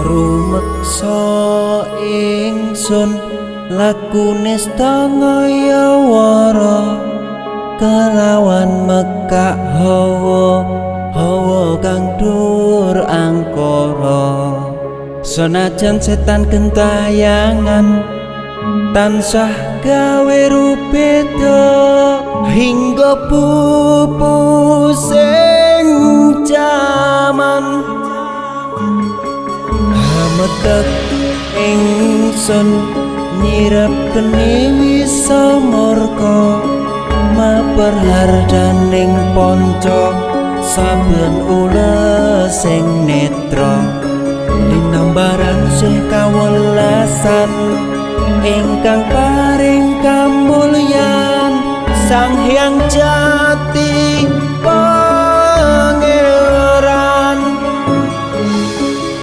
Rumeksa ingsun lakune setengah wara kelawan mekak hawa hawa kang dur angkara. Senajan setan gentayangan tansah gawe rubeda hingga pupus ing jaman. Hametek ingsun nyirep geni wisa murka maper hardaning ponco saben ules sing netra linambaran sih kawelasan ingkang paring kamulyan Sang Hyang Jati.